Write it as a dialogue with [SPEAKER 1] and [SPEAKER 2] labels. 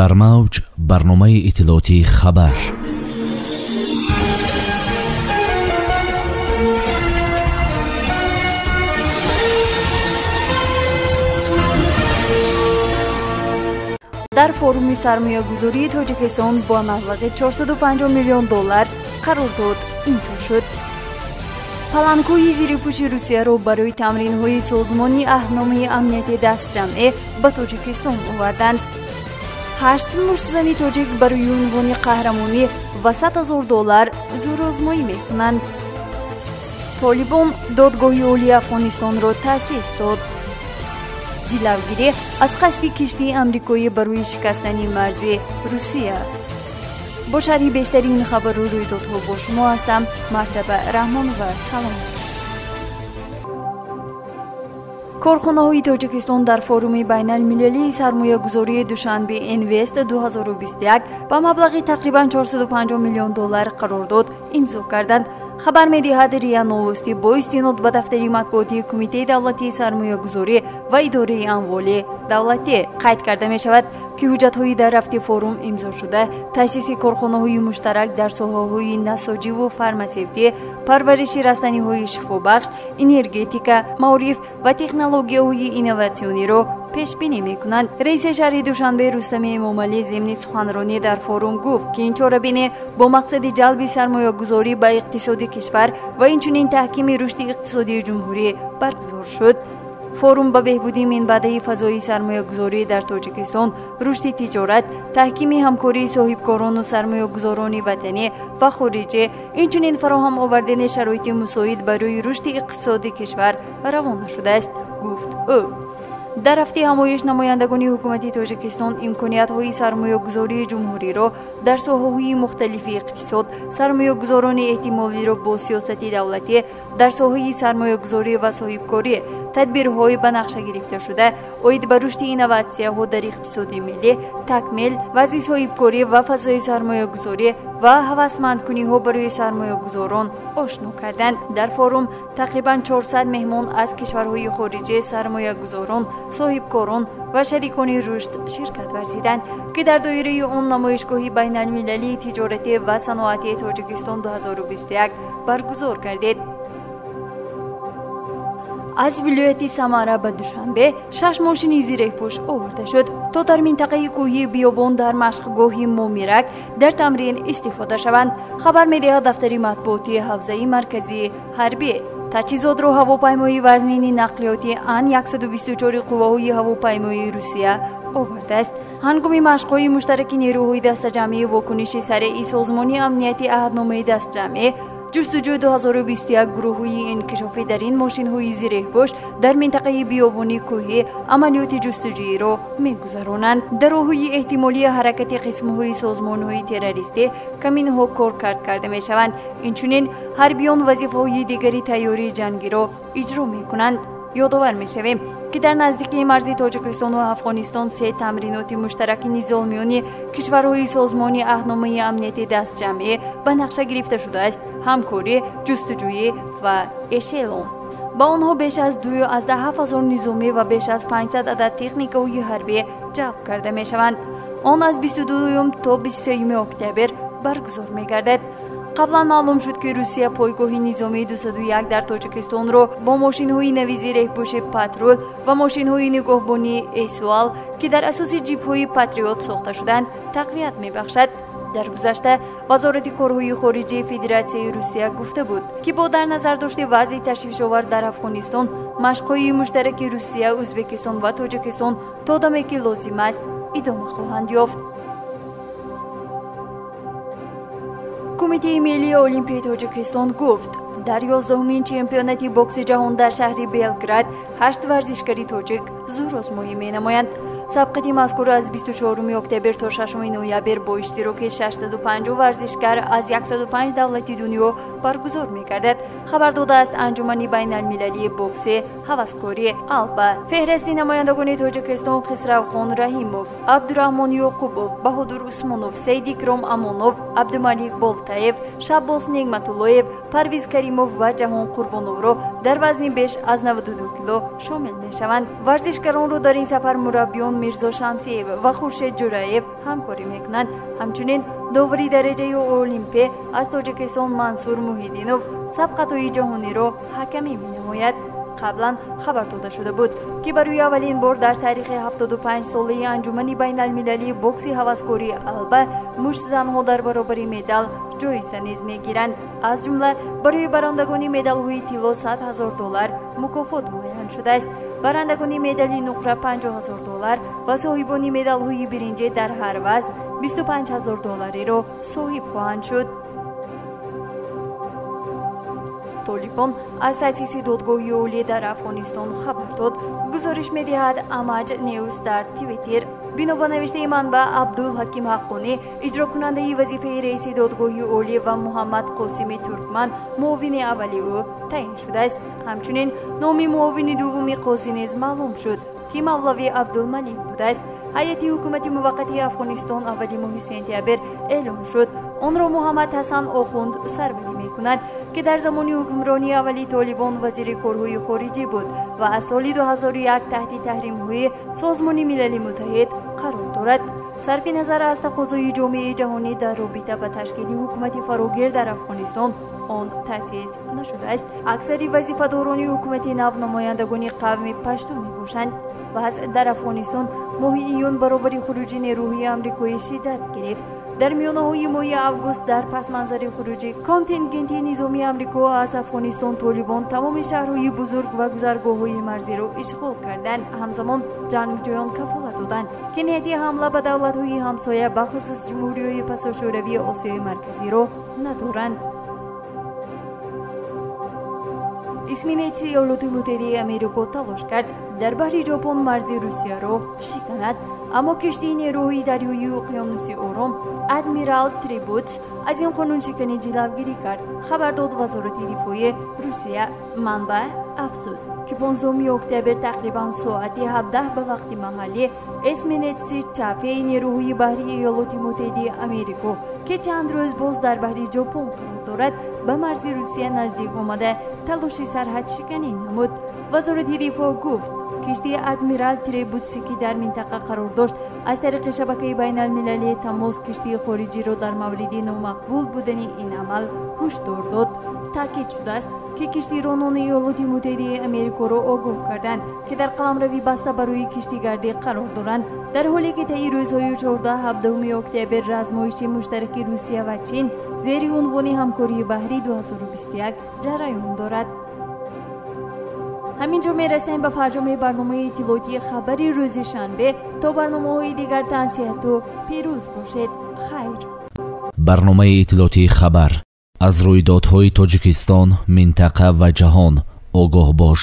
[SPEAKER 1] Дар мавҷ барномаи иттилоотии хабар.
[SPEAKER 2] Дар форуми сармоягузории Тоҷикистон бо маблағи 450 миллион доллар қарордод имзо шуд. Паланкҳои зирипӯши Русияро барои тамринҳои созмони аҳдномаи амнияти дастҷамъе ба Тоҷикистон оварданд. 8 муштзани тоҷик барои унвони қаҳрамонӣ ва 100 000 доллар зӯрозмоӣ мекунанд. Толибон додгоҳи олии Афғонистонро таъсис дод. Ҷилавгирӣ аз қасди киштии амрикоӣ барои шикастани марзи Русия. Бо шарҳи бештари ин хабару рӯйдодҳо бо шумо ҳастам Мартаба Раҳмонова. Салом. Корхонаҳои Тоҷикистон дар форуми байналмилалии сармоягузории Душанбе Инвест 2021 ба маблағи тақрибан 450 миллион доллар қарордод имзо карданд. Хабар медиҳад РИА Новости бо истинод ба дафтари матбуотии Кумитаи давлатии сармоягузорӣ ва идораи амволи давлатӣ. Қайд карда мешавад, ки ҳуҷҷатҳои дар рафти форум имзо шуда таъсиси корхонаҳои муштарак дар соҳаҳои насоҷиву фармасевтӣ, парвариши растаниҳои шифобахш, энергетика, маориф ва технологияҳои инноватсиониро пешбинӣ мекунанд. Раиси шаҳри Душанбе Рустами Эмомалӣ зимни суханронӣ дар форум гуфт, ки ин чорабинӣ бо мақсади ҷалби сармоягузорӣ ба иқтисоди кишвар ва инчунин таҳкими рушди иқтисодии ҷумҳурӣ баргузор шуд. Форум ба беҳбудии минбаъдаи фазои сармоягузорӣ дар Тоҷикистон, рушди тиҷорат, таҳкими ҳамкории соҳибкорону сармоягузорони ватанӣ ва хориҷӣ, инчунин фароҳам овардани шароити мусоид барои рушди иқтисоди кишвар равона шудааст, гуфт ӯ. Дар рафти ҳамоиш намояндагони ҳукумати Тоҷикистон имкониятҳои сармоягузории ҷумҳуриро дар соҳаҳои мухталифи иқтисод, сармоягузорони эҳтимолиро бо сиёсати давлатӣ дар соҳаи сармоягузорӣ ва соҳибкорӣ, тадбирҳои ба нақша гирифташуда оид ба рушди инноватсияҳо дар иқтисоди миллӣ, такмил, вазъи соҳибкорӣ ва фазои сармоягузорӣ ва ҳавасмандкуниҳо барои сармоягузорон ошно карданд. Дар форум тақрибан 400 меҳмон аз кишварҳои хориҷӣ, сармоягузорон, соҳибкорон ва шарикони рушд ширкат варзиданд, ки дар доираи он намоишгоҳи байналмилалии тиҷоратӣ ва саноатии Тоҷикистон 2021 баргузор гардид. Аз вилояти Самара ба Душанбе 6 мошини зиреҳпӯш оварда шуд, то дар минтақаи кӯҳии биёбон дар машқгоҳи Момирак дар тамрин истифода шаванд, хабар медиҳад дафтари матбуотии ҳавзаи марказии ҳарбӣ. Таҷҳизотро ҳавопаймои вазнини нақлиёти Ан-124 қувваҳои ҳавопаймоии Русия овардааст. Ҳангоми машқҳои муштараки нерӯҳои дастаҷамъии вокуниши сареи созмони амнияти аҳдномаи дастҷамъӣ ҷустуҷӯ 2021 гурӯҳҳои инкишофӣ дар ин мошинҳои зиреҳпӯш дар минтақаи биёбони кӯҳӣ амалиёти ҷустуҷӯиро мегузаронанд. Дар роҳҳои эҳтимолии ҳаракати қисмҳои созмонҳои террористӣ каминҳо коркард карда мешаванд. Инчунин ҳарбиён вазифаҳои дигари тайёрии ҷангиро иҷро мекунанд. Ёдовар мешавем, ки дар наздикии марзи Тоҷикистону Афғонистон 3 тамриноти муштараки низомиёни кишварҳои созмони аҳдномаи амнияти дастҷамъӣ ба нақша гирифта шудааст: ҳамкорӣ, ҷустуҷӯӣ ва эшелон. Ба онҳо беш аз 2,7 ҳазор низомӣ ва беш аз 500 адад техникаҳои ҳарбӣ ҷалб карда мешаванд. Он аз 22 то 23 октябр баргузор мегардад. Қаблан маълум шуд, ки Русия пойгоҳи низомии 201 дар Тоҷикистонро бо мошинҳои нави зиреҳпӯши патрул ва мошинҳои нигоҳбонии Эсуал, ки дар асоси ҷипҳои Патриот сохта шуданд, тақвият мебахшад. Дар гузашта Вазорати корҳои хориҷии Федератсияи Русия гуфта буд, ки бо дар назар дошти вазъи ташвишовар дар Афғонистон машқҳои муштараки Русия, Ӯзбекистон ва Тоҷикистон то даме ки лозим аст идома хоҳанд ёфт. Кумитаи миллии Олимпии Тоҷикистон гуфт, дар 11-умин чемпионати бокси ҷаҳон дар шаҳри Белград 8 варзишгари тоҷик зӯрозмоӣ менамоянд. Сабқати мазкур аз 24 октябр то 6 ноябр бо иштироки 650 варзишгар аз 105 давлати дунё баргузор мегардад, хабар додааст Анҷумани байналмилалии бокси ҳаваскорӣ Алба. Феҳристи намояндагони Тоҷикистон Хисравхон Раҳимов, Абдураҳмон Ёқубов, Баҳодур Усмонов, Саидикром Амонов, Абдумалик Болтаев, Шаббос Негматуллоев, Парвиз Каримов ва Ҷаҳон Қурбоновро дар вазни беш аз 92 кило шомил мешаванд. Варзишгаронро дар ин сафар мураббиён Мирзо Шамсиев ва Хуршед Ҷураев ҳамкорӣ мекунанд. Ҳамчунин довари дараҷаи Олимпӣ аз Тоҷикистон Мансур Муҳиддинов сабқатҳои ҷаҳониро ҳакамӣ менамояд. Қаблан хабар дода шуда буд, ки барои аввалин бор дар таърихи 75-солаи Анҷумани байналмилалии бокси ҳаваскории Алба муштзанҳо дар баробари медал ҷоиза низ мегиранд. Аз ҷумла барои барандагони медалҳои тилло 100 000 доллар мукофот муайян шудааст. Барандагони медали нуқра 50 000 доллар ва соҳибони медалҳои биринҷӣ дар ҳар вазн 25 000 доллариро соҳиб хоҳанд шуд. Толибон аз таъсиси додгоҳи олӣ дар Афғонистон хабар дод, гузориш медиҳад Амаҷ Неws дар Твиттер. Бино ба навиштаи манбаъ, Абдулҳаким Ҳаққонӣ иҷрокунандаи вазифаи раиси додгоҳи олӣ ва Муҳаммад Қосими Туркман муовини аввали ӯ таъин шудааст. Ҳамчунин номи муовини дуввуми қозӣ низ маълум шуд, ки Мавлави Абдулмалик будааст. Ҳайати ҳукумати муваққатии Афғонистон аввали моҳи сентябр эълон шуд. Онро Муҳаммад Ҳасан Охунд сарварӣ мекунад, ки дар замони ҳукмронии аввали Толибон вазири корҳои хориҷӣ буд ва аз соли 2001 таҳти таҳримҳои Созмони Милали Муттаҳид қарор дорад. Сарфи назар аз тақозои ҷомеаи ҷаҳонӣ дар робита ба ташкили ҳукумати фарогир дар Афғонистон, он таъсис нашудааст. Аксари вазифадорони ҳукумати нав намояндагони қавми пашту мебошанд. Вазъ дар Афғонистон моҳи июн баробари хуруҷи нерӯҳои амрикоӣ шиддат гирифт. Дар миёнаҳои моҳи август, дар пасманзари хуруҷи контингенти низомии Амрико аз Афғонистон, Толибон тамоми шаҳрҳои бузург ва гузаргоҳҳои марзиро ишғол карданд. Ҳамзамон ҷангҷӯён кафолат доданд, ки нияти ҳамла ба давлатҳои ҳамсоя, бахусус ҷумҳуриҳои пасошӯравии Осиёи Марказиро надоранд. Эсминетси Иёлоти Муттаҳидаи Америко талош кард дар баҳри Ҷопон марзи Русияро шиканад, аммо киштии нерӯҳои дарёии уқёнуси Ором Адмирал Трибутс аз ин қонуншиканӣ ҷилавгирӣ кард, хабар дод Вазорати дифои Русия. Манбаъ афзуд, ки 15 октябр тақрибан соати 17 ба вақти маҳаллӣ эсминетси Чафеи нерӯҳои баҳрии Иёлоти Муттаҳидаи Америко, ки чанд рӯз боз дар баҳри Ҷопон қарор дорад, ба марзи Русия наздик омада талоши сарҳадшиканӣ намуд. Вазорати дифоъ гуфт, киштии Адмирал Требутси, ки дар минтақа қарор дошт, аз тариқи шабакаи байналмилалии тамос киштии хориҷиро дар мавриди номақбул будани ин амал ҳушдор дод. Таъкид шудааст, ки киштиронони Иёлоти Муттаҳидаи Америкоро огоҳ карданд, ки дар қаламрави баста барои киштигардӣ қарор доранд, дар ҳоле ки таи рӯзҳои 14-17 октябр размоиши муштараки Русия ва Чин зери унвони ҳамкории баҳрӣ 2021 ҷараён дорад. Ҳамин ҷо мерасем ба фарҷоми барномаи иттилоотии хабари рӯзи шанбе. То барномаҳои дигар тансиҳату пирӯз бошед. Хайр.
[SPEAKER 1] Барномаи иттилоотии хабар: аз рӯйдодҳои Тоҷикистон, минтақа ва ҷаҳон огоҳ бош.